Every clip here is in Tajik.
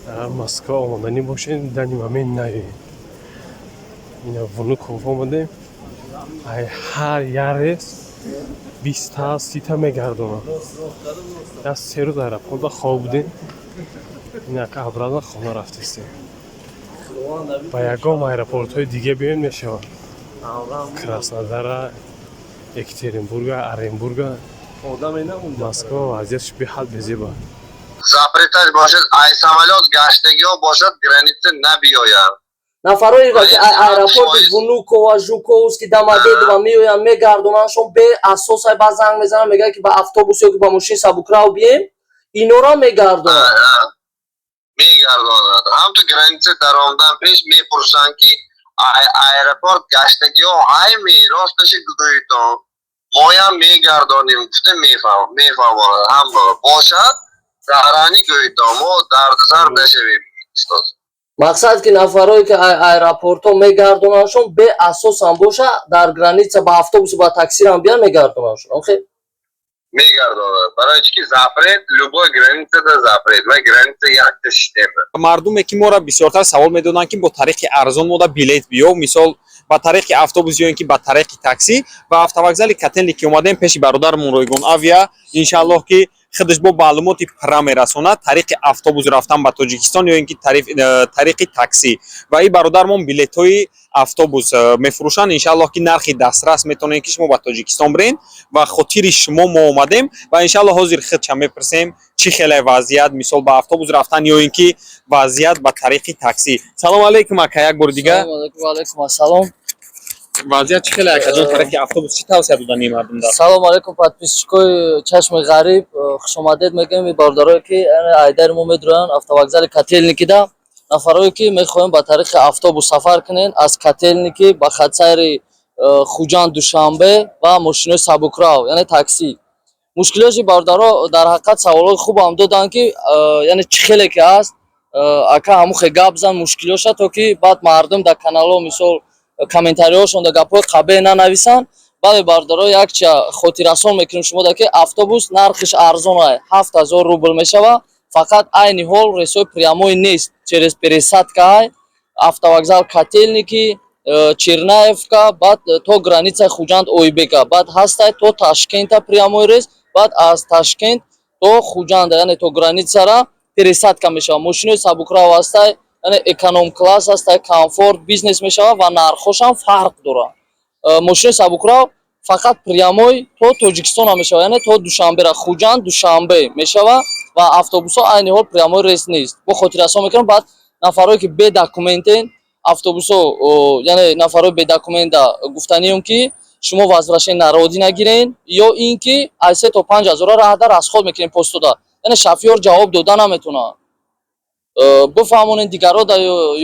Дар Москва омаданӣ бошед, данный момент наёед. Ина, Внуково омадем. Ай ҳар як рейс 20-та, 30-та мегардонад. Як 3 рӯз аэропорта хоб будем. Инака обратно хона рафтестем. Ба ягон аэропортҳои дига биёед, мешавад. Краснодара, Екатеринбурга, Оренбурга, Москва вазъиятш беҳад безеба. Запрет аш бошад, ай самолёт гаштагиҳо бошад, граница набиёяд. Нафароеро ки аэропорти Внуково, Жуковский, Домодедово меоянд, мегардонандшон беасосай, ба занг мезананд, мегӯянд, ки ба автобус ё ки ба мошини сабукрав бием, инора мегардонанд. Мегардонад. Ҳам ту граница даромадан пеш мепурсанд, ки аэропорт гаштагиҳо ҳайми, росташи гӯитон, моям мегардонем гуфта мефаҳмонад. Ҳам бошад, заранее гӯитон, мо дардасар нашавем, устоз. Мақсад, ки нафарое ки аэропортҳо мегардонандшон, беасосам боша, дар граница ба автобусу ба таксирам биям, мегардонандшон, охе. Мегардонад, барои чи ки запрет, любой граница да запрет ва граница якта система. Мардуме ки моро бисёртар савол медоданд, ки бо тариқи арзон мода билет биё, мисол, ба тариқи автобус ё ин ки ба тариқи таксӣ. Ва автовокзали Котельники ки омадем, пеши бародармон Ройгон Авиа, иншааллоҳ, ки худаш бо маълумоти пурра мерасонад, тариқи автобус рафтан ба Тоҷикистон ё ин ки тариқи таксӣ. Ва ин бародармон билетҳои автобус мефурӯшанд. Иншааллоҳ, ки нархи дастрас метавонед, ки шумо ба Тоҷикистон бирен. Ва хотири шумо мо омадем ва иншааллоҳ ҳозир худша мепурсем, чӣ хеле вазъият, мисол, ба автобус рафтан ё ин ки вазъият ба тариқи таксӣ. Салому алейкум, ака, як бори дига. Салому алейкум, ва алейкум ассалом. Вазъият чӣ хеле, акаҷон? Тариқи автобус чӣ тавсия додани мардум дар? Салому алейкум, подписчик ои Чашми Ғариб, хушомадед мегӯем. И бародарое ки айдари мо медуроянд, автовокзали Котельникида нафарое ки мехоҳем ба тариқи автобус сафар кунен аз Котельники ба хатсайри Хуҷанд, Душанбе ва мошинои сабукрав, яъне таксӣ. Мушкилоши бародаро дар ҳақиқат саволҳои хубам доданд, ки яъне чӣ хеле ки ҳаст, ака, ҳамухе гап зан мушкилоша, то ки баъд мардум дар каналҳо, мисол, комментариҳошон дар гапҳои қабеҳ нанависанд. Бале, бародаро, якча хотиррасон мекунем шумо, ки автобус нархиш арзон, 7000 рубл мешава. Фақат айни ҳол рейсҳои прямой нест, через пересадка ай автовокзал Котельники, Чернаевка, баъд то границаи Хуҷанд, Ойбека, баъд ҳастай то Ташкента прямой рейс, баъд аз Ташкент то Хуҷанда, яъне то границара пересадка мешава. Мошинои сабукрав ҳастай, яъне эконом класс ҳастай, комфорт, бизнес мешава ва нархҳошам фарқ дорад. Мошинои сабукрав фақат прямой то Тоҷикистона мешава, яъне то Душанбера, Хуҷанд, Душанбе мешава ва автобусҳо айни ҳол прямой рейс нест. Бо хотиррасон мекунам. Баъд нафарое ки бе документен, автобусҳо, яъне нафарои бедокумента гуфтанием, ки шумо возвращение на родина гирен ё ин ки аз 3 то 5 ҳазора раҳда расход мекунем постода, яъне шофёр ҷавоб дода наметавонад. Бифаҳмонед, дигарро да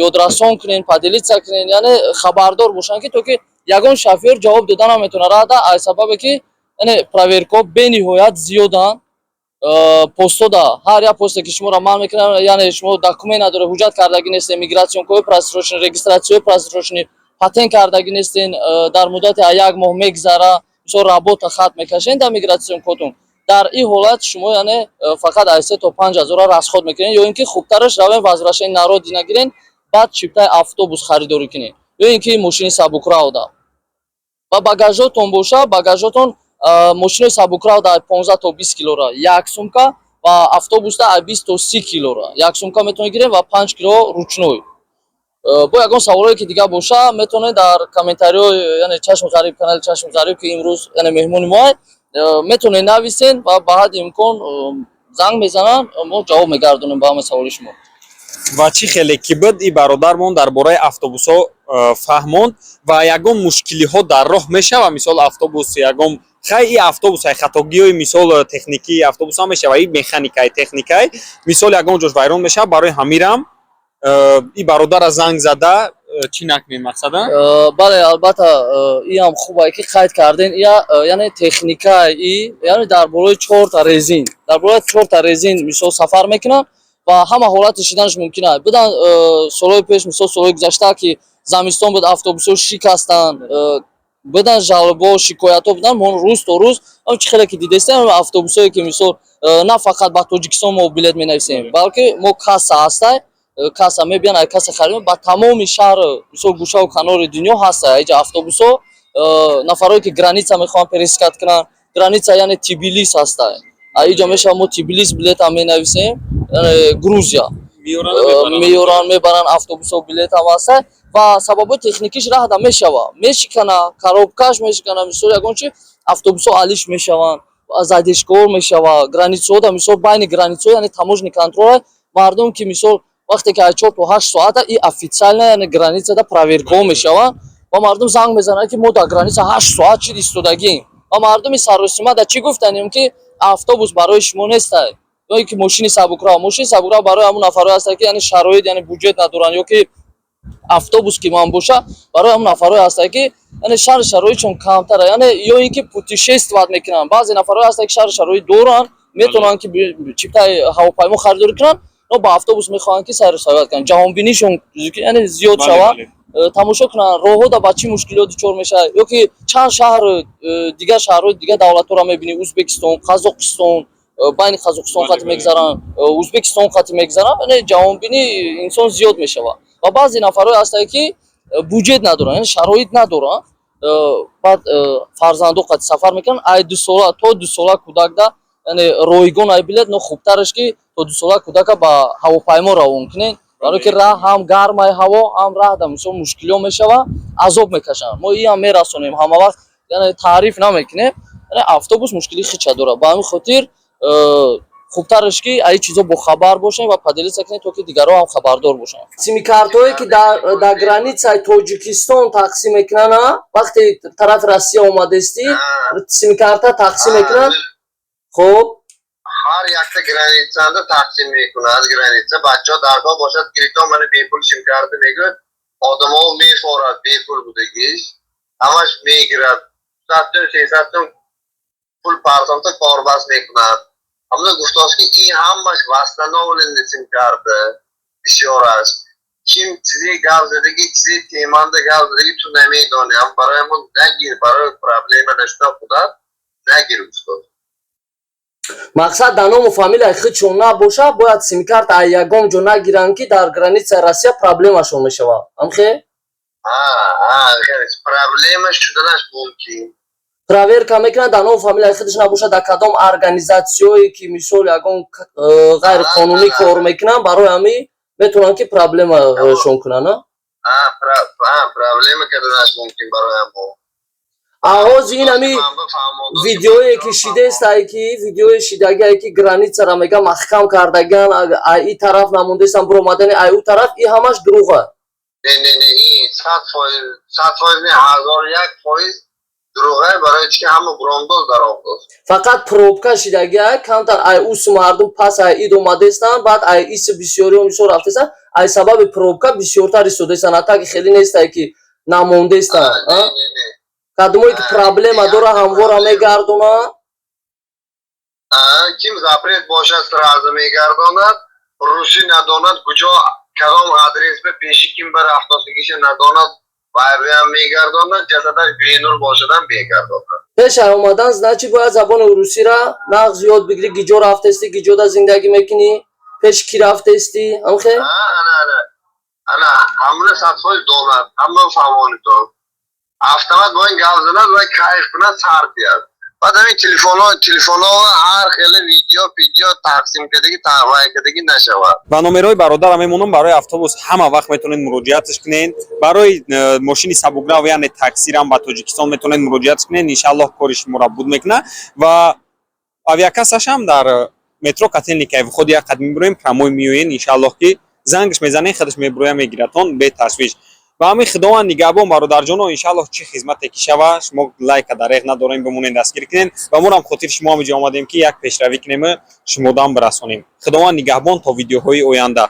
ёдрасон кунен, поделиться кунен, яъне хабардор бошанд, ки то ки ягон шофёр ҷавоб дода наметавонад раҳда, аз сабабе ки яъне проверка ҳо бениҳоят зиёданд. Постода ҳар як посте ки шуморо манъ мекунад, яъне шумо документ надоред, ҳуҷҷат кардагӣ нестен, миграционка ҳои просроченный, регистрация ҳои просроченный, патент кардагӣ нестен, дар муддати аз як моҳ мегзара, мисол, работа хат мекашен дар миграционка отон, дар ин ҳолат шумо яъне фақат аз 3 то 5 ҳазора расход мекунед ё ин ки хубтараш равен, возвращение на родина гирен, баъд чиптаи автобус харидорӣ кунед ё ин ки мошини сабукрав да ва багажотон боша. Багажотон, мошинои сабукрав дар 15 то 20 килора як сумка ва автобусда аз 20 то 30 килора як сумка метавонед гиред ва 5 кило ручной. Бо ягон саволое ки дига боша, метавонед дар комментариҳо, яъне Чашми Ғариб, канали Чашми Ғариб, ки имрӯз яъне меҳмони мо, метавонед нависен ва ба ҳадди имкон занг мезананд, мо ҷавоб мегардонем ба ҳамаи саволи шумо. Ва чӣ хеле ки буд, и бародармон дар бораи автобусҳо фаҳмонд. Ва ягон мушкилиҳо дар роҳ мешава, мисол, автобус ягон хай, и автобус ай хатогиҳои, мисол, техникии автобус ҳам мешава, и механикаи, техникаи, мисол, ягон ҷош вайрон мешава. Барои ҳамирам и бародара занг зада чӣ накунем, мақсада? Бале, албатта, иам хубае ки қайд карден. Ия яъне техникаи и яъне дар болои чорта резин, дар болои чорта резин, мисол, сафар мекунанд ва ҳама ҳолати шиданаш мумкин аст. Будан солҳои пеш, мисол, солҳои гузашта, ки замистон буд, автобусҳо шикастанд, будан жалоба ҳо, шикоятҳо будан. Мо рӯз то рӯз ҳам, чӣ хеле ки дидестем, автобусҳое ки, мисол, на фақат ба Тоҷикистон мо билет менависем, балки мо касса ҳастай. Касса мебиён, ай касса харид. Ба тамоми шаҳр, мисол, гӯшаву канори дунё ҳаста иҷа автобусҳо. Нафарое ки граница мехоҳанд пересекать кунанд, граница, яъне Тбилис ҳаста, иҷа мешавад, мо Тбилис билетам менависем, яъне Грузия. Меёранд, мебаранд автобусҳо, билетам ҳаста. Ва сабабҳои техникиш раҳда мешава, мешикана, коробкаш мешикана, мисол, ягон чи, автобусҳо алиш мешаванд, задержкаҳо мешава границаҳода, мисол, байни границаҳо, яъне таможенный контроль. Мардум ки, мисол, вақте ки аз 4 то 8 соата и официально, яъне границада проверкаҳо мешаванд ва мардум занг мезананд, ки мо дар граница 8 соат чид истодагим. Ва мардуми саросимада чӣ гуфтанем, ки автобус барои шумо нестай ё ки мошини сабукрав. Мошини сабукрав барои ҳамун нафарое ҳастанд, ки, яъне, шароит, яъне буҷет надоранд, ё ки автобус ки ман боша, барои ҳамун нафарое ҳастанд, ки, яъне, шаҳри шароитшон камтара, яъне ё ин ки путешествовать мекунанд. Баъзе нафарое ҳастанд, ки шаҳри шароит доранд, метавонанд, ки чиптаи ҳавопаймо харидорӣ кунанд, но ба автобус мехоҳанд, ки сайру саёҳат кунанд, ҷаҳонбинишон, яъне, зиёд шавад, тамошо кунанд, роҳҳо ба чӣ мушкилот дучор мешавад, ё ки чанд шаҳр, дигар шаҳрҳои дигар давлатҳоро мебинӣ: Ӯзбекистон, Қазоқистон, байни Қазоқистон қати мегзаранд, Ӯзбекистон қати мегзаранд, яъне ҷаҳонбинии инсон зиёд мешавад. Ва баъзе нафарое ҳастанд, ки буҷет надоранд, яъне шароит надоранд, баъд фарзандо қати сафар мекунанд. Ай 2 сола то 2 сола кӯдакда, яъне, ройгон ай билет, но хубтараш, ки то 2 сола кӯдака ба ҳавопаймо равон кунед, барое ки раҳ ҳам гармай ҳаво, ҳам раҳда, мисол, мушкилиҳо мешава, азоб мекашанд. Мо иам мерасонем ҳама вақт, яъне таъриф намекунем, яъне автобус мушкили хича дорад. Ба ҳамин хотир хубтараш, ки аз ин чизо бохабар бошем ва поделиться кунем, то ки дигарҳо ҳам хабардор бошанд. Симкартҳое, ки дар границаи Тоҷикистон тақсим мекунанд, вақте тарафи Россия омадестӣ, симкарта тақсим мекунанд, хуб. Ҳар якта границанда тақсим мекунад. Граница бачаҳо даргоҳ бошад, гирифтон, мана, бепул симкарта мегӯяд, одамо мефорад, бепул будагиш ҳамаш мегирад, 200 сум, 300 сум пул партомта корбаст мекунад. Ҳамна гуфтааст, ки ин ҳамаш восстановленный симкарта бисёр аст. Ким чизе гап задагӣ, чизе теманда гап задагӣ, ту намедонӣ, ҳам барои мо нагир, барои проблема нашуда худат нагир, устод. Мақсад, дар ному фамилияи худшон набошад, бояд симкарта аз ягон ҷо нагиранд, ки дар границаи Россия проблемашон мешавад, амхе? Проблема шуданаш мумкин. Проверка мекунанд, дар ному фамилияи худаш набошад, дар кадом организатсияое ки, мисол, ягон ғайриқонунӣ кор мекунанд, барои ҳамин метавонанд, ки проблемашон кунанд. Проблема карданаш мумкин барои ҳамо. Ҳози ин ҳами видеое ки шидестае, ки видеои шидагие, ки границара мега маҳкам кардаган, ай и тараф намондестан биромадани, ай ӯ тараф, и ҳамаш дурӯға? Не, не, не, ин 100%, 100% не, 1001% дурӯға. Барои чи ки ҳама буромдоз, даромдоз. Фақат пробка шидагия камтар, ай усу мардум пас ай ид омадестанд, баъд ай иси бисёриҳо, мисол, рафтестанд, ай сабаби пробка бисёртар истодестанд, а таки хеле нестае, ки намондестанд. Кадомое ки проблема дора, ҳамвора мегардонад. Ким запрет бошад, сразу мегардонад. Русӣ надонад, куҷо, кадом адрес ба пеши ким ба рафтосигиша надонад, вайрам мегардонад, ҷасадаш бенур бошадам мегардонад. Пеш ай омадан, значит, бояд забони русира нағз ёд бигирӣ, гиҷо рафтестӣ, гиҷода зиндагӣ мекунӣ, пеш кӣ рафтестӣ, амхе? Ана, ана, ана, ҳамна 100% донад, ҳама фаҳмонитон. Автомат бо ин гап занад ва кайф кунад, сар диҳад. Баъд ҳамин телефонҳо ҳар хеле видео пидео тақсим кардагӣ, вай кардагӣ нашавад. Ба номерҳои бародарам мемонам. Барои автобус ҳама вақт метавонед муроҷиатш кунед, барои мошини сабукрав, яъне таксирам ба Тоҷикистон метавонед муроҷиат кунед. Иншааллоҳ, кори шуморо буд мекунад. Ва авиакассашам дар метро Котельники, вход як қад мебуроем, прямой меоен. Иншааллоҳ, ки зангш мезанен, худаш мебуроя, мегиратон беташвиш. Ба ҳамин, Худованд нигаҳбон, бародарҷоно. Иншааллоҳ, чӣ хизмате ки шава, шумо лайка дареғ надорем, бимонед, дастгирӣ кунед. Ва морам хотири шумо ҳамиҷо омадем, ки як пешравӣ кунему шумодам бирасонем. Худованд нигаҳбон, то видеоҳои оянда.